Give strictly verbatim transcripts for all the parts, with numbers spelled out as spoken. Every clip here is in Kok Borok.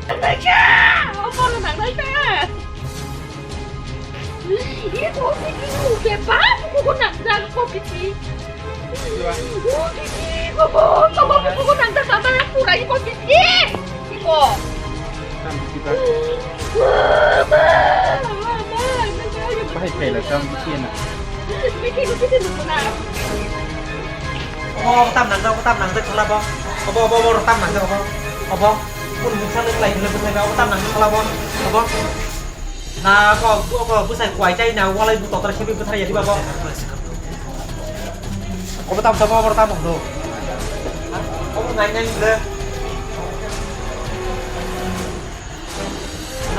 Nangnaikha! Obo nangnaikha! Iko kiti nuke ba kuku nangjak ko kiti. O kiti ko bo ko bo kuku nangjak sama pura iko kiti. Iko. Bahai khaila tam kiti na. Kiti kiti nukuna. Obo, obo tam nangjak, obo tam nangjak khala bo. Obo, obo, obo tam nangjak obo. Obo. Kun muksa le lai le bwthai ba, obo tam nangjak khala bo. Obo. Na ko, ko, ko bwsai kwai chai na walai bu totra khebi bwthai ya diba bo. Obo tam sabo, obo tam do. Obo nai nai le.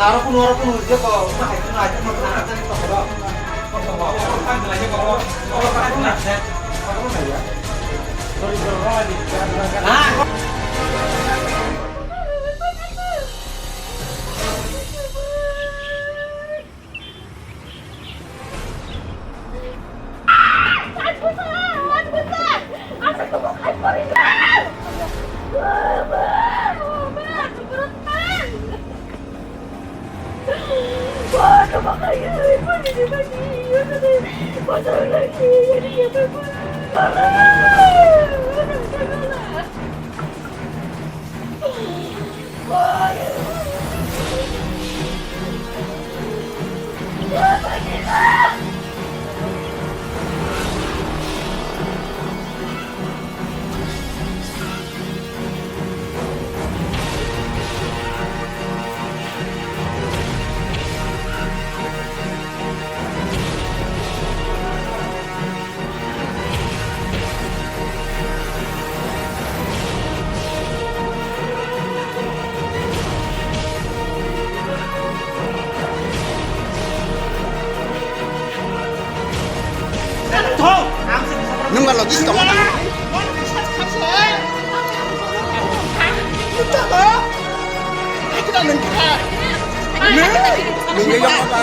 Aro kunu, aro kunu, je ko, ma hai kunu, hai kunu, kunu, hai kunu, kunu, kunu. Nung ba logis tongo nang. Nung, nung ye yong ba.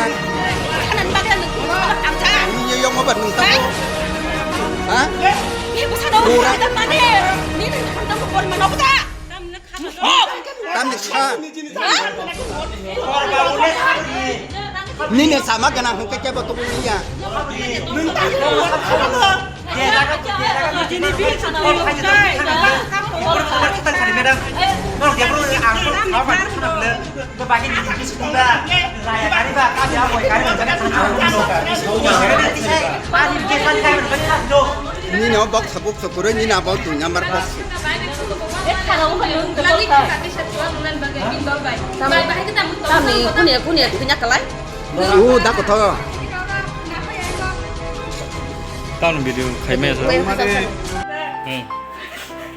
Nung ye yong ba nung tamo. Ha? Pura. Tamni sa. Nini sama gana hukake bo tubu niya. Nini o box sabuk sokuroi nini abo dui number box. Tami kunia kunia kunia kalai. U da kotho. Tamo video khaimaya sa. Hmm.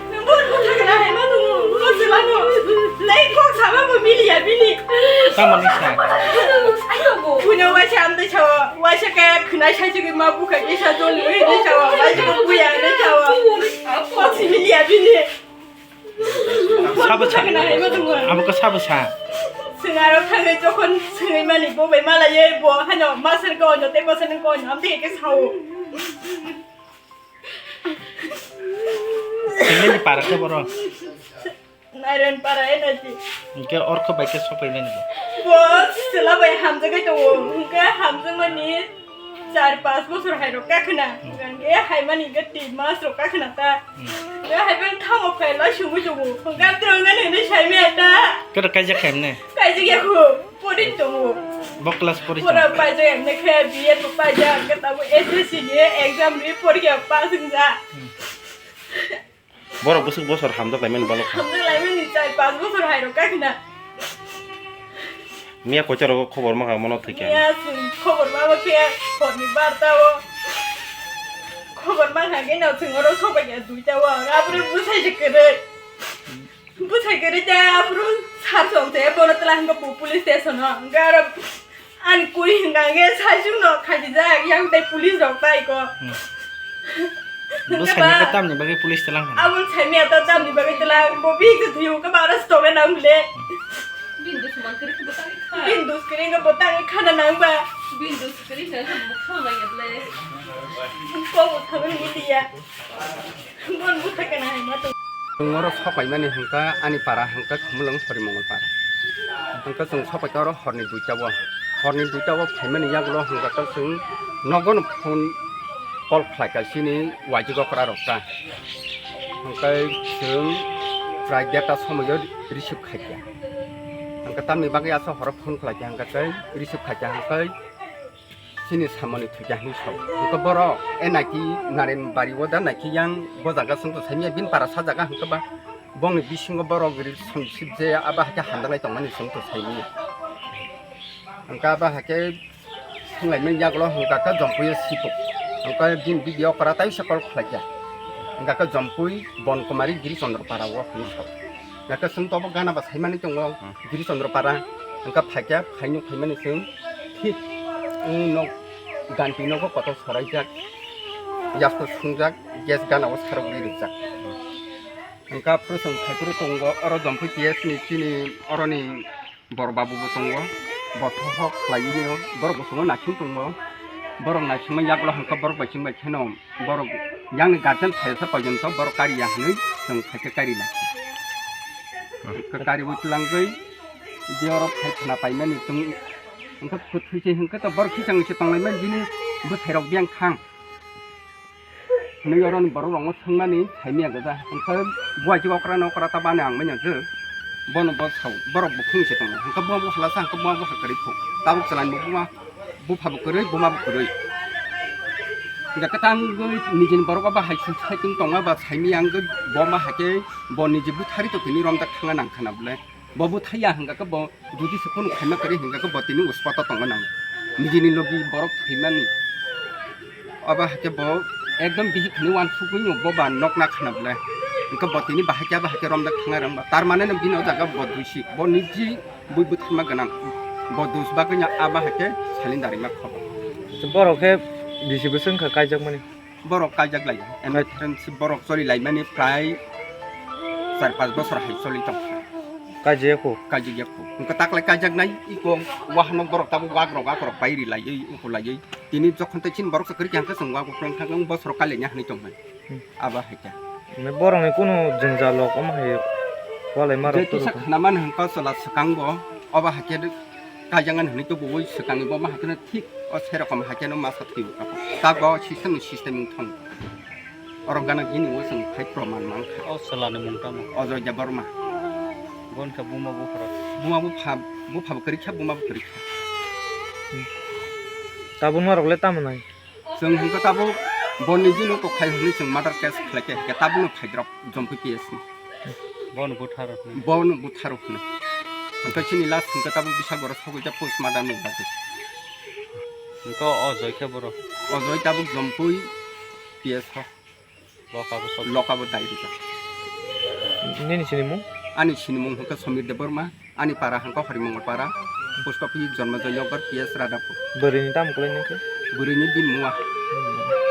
Nang buat buat kena hai ma nung buat sila no. Lai kok sama mo mili ya mili. Tamo ni sa. Punya waisa amde chawa waisa kaya kena sai sigi ma buka kisa dol ni chawa waisa ko puya ne chawa. Kok si mili ya mili. Sabo sa. Abo ka sabo sa. Sengaro thangwi jokhon sengwi mani bo bai mala ye bo hano masar ko no te masar ko no amde ke sao. Sengni para ke boro. Nairon para e nati. Ke orkho bai ke sopai nani. Bo sela bai hamjagai to. Ke hamjamani. Char pas bosor hai rok kakhna. Hmm. Hwnkhe hai mani hwnkhe tin mas rok kakhna ta. Hmm. Hwnkhe hai bai thamo khai la sugui tongo. Hwnkhe ang twrwng nani hinwi sai maya ta. Kero kaijak khai mne? Kaijak ya khu. Pori tongo. Bo class pori tongo. Pora paijak ya mne khe B Ed bo paijak. Hwnkhe tabuk S S C ni exam ri porikha pass wngja. Hmm. Borok bwswk bosor hamjak laimani balok kha. Hamjak laimani char pas bosor hai rok kakhna. Miya kochar rogo khobor mangha mono thwikha. Miya chwng khobor mama khe horni barta o. Khobor mangha khe no chwng oro sobai kha duita o. Abro bwsai se kwrwi. Bwsai kwrwi ta abro sar song te bono twla hwnkha police station o. Hwnkha aro Ani kuri hwnkha hwnkhe saichung no khachijak, yang tei police rok tai ko. Hmm. Hwnkhe bwsai ba ni tamni bagwi police tlang hwnwi. Aboni saimaya ta tamni bagwi tlang, bo bihik se thwiyo hwnkhe ba aro story nang bile. Bini dus man kwrwi khe bo tangwi kha. Bini dus kwrwi hwnkhe bo tangwi khana nang ba. Bini dus kwrwi hwnkhe bo khama ya bwle. Kok bo thabwi media. Bon buthai kana hai ma tong. Chwng oro sok paimani hwnkha ani para hwnkha Khumulwng Sori Mongol para. Hwnkhe chwng sopaikha oro horni duita o. Horni duita o phaimani yagulo hwnkhe chwng nogono phone call khlaikha chini waijwk okra rok ta. Hwnkhe chwng prai derta somoio receive khaikha. Hwnkhe tamni bagwi aswk horo phone khlaikha hwnkhe tei receive khaikha hwnkhe chini samani thwikha hinwi sao. Hwnkhe borok e naiki Naren bari o da naiki yang bo jaga chwng to saimya bini para sa jaga hwnkhe ba bongni bisingo borok relationship je abo haikhe hamjaknai tongmani chwng to saimya. Hwnkhe abo haikhe swnglaimani yagulo hwnkha khe Jompui o sipuk. Hwnkhe bini video okra taisa call khlaikha. Hwnkha khe Jompui Bon Kumari Giri Chandra para o hinwi sao. Hwnkha khe chwng to bo gana ba saimani tongo Giri Chandra para. Hwnkha phaikha phaino phaimani chwng thik wng nok ganti nogo kotor soraijak. Yasko sungjak gas gana o sarok ri rwjak. Hwnkha phuru chwng phaiphuru tongo oro Jompui P S ni chini oroni bor babu bo tongo, bo thohok khlaiwi borok bo tongo naising tongo, borok naisingma yagulo hwnkha borok bai chwng bai kheno borok yang ni guardian phai sa porjonto borok kari ya hinwi chwng phaikhe kari lai. Hwnkha kariwi twlangwi je oro phai khna paimani chwng hwnkha kwthwi se hwnkhe to borok khichang se tonglaimani bini bwsai rok biyang thang. Hwnwi oroni borok rokno swngmani saimanya goja. Hwnkhe buai je okra na okra ta bani ang manya je. Bono bo sao, borok bo phung se tongo. Hwnkhe bo bo hala sa, hwnkhe bo bo kwrwi phung. Tabuk chwlani bo buma, bupha bo kwrwi, buma bo kwrwi. Hwnkhe kwtang gwi nijini borok bo hai sung sai tong tongo ba saimanya ang gwi bo ma hakhe bo niji buthari to tini romjak thangna nang khana bwle. Bo buthai ya hwnkha khe bo jodi se kunu khaima kwrwi hwnkha khe bo tini uspato tongma nang. Nijini logi borok thwimani. Obo hai khe bo ekdom bihik hinwi uansukgwi bo ba nokna khna bwle. Hwnkhe bo tini bahai khe bahai khe romjak thangna rwngba. Tar mane no bini o jaga bo duisik. Bo niji bui bwtharma gwnang. Bo dus bagwi no abo hai khe salin darima khobo. Borok khe bisi bwswk wngkha kaijakmani? Borok kaijak lai, emergency borok choli laimani prai char panch bosor hai choli tong. Kaijak ya kho? Kaijak ya kho. Hwnkhe taklai kaijaknai iko wahanok borok tabuk wakrok wakrok pai ri laiwi iko laiwi. Tini jokhon tei chini borok kwrwi khe hwnkhe chwng wakrok thang thang bosor kailaina hinwi tongmani. Hmm. Abo hai khe. Borokni kunu jwngjal rok omo hai walai ma rok. Je kisa khnaman hwnkhe chwla swkang bo obo hai khe kaijaknani hinwi tubuwi swkangni bo ma hai kheno thik o serokom hai kheno masa thwibo. Tabuk o system ni system wng thang. Oro gana gini o chwng khai proman mankha. O chwlani mung tamo? Ajoy Debbarma. Bon khe buma bupha rok? Buma bupha, bupha bo kwrwi kha, buma bo kwrwi kha. Tabuk norok le tamo nai? Chwng hwnkhe tabuk boni jino to khai hwnwi chwng murder case khlai khe, hwnkhe tabukno phaidrop Jompui P S ni. Bono butharo hwnwi. Bono butharo hwnwi. Hwnkhe chini last hwnkhe tabuk bisa goro sogwi ja postmortem ni bagwi. Hwnkhe o Joy khe borok? O Joy tabuk Jompui P S o. Loka bo sob. Loka bo dai rijak. Nini sinimung? Ani sinimung hwnkhe Samir Debbarma. Ani para hwnkha Horimongol para, post office Jonmojoy Nagar, P S Radhapur. Bwrwini tamo kwlai nangkhe? Bwrwini bini mua. Hmm.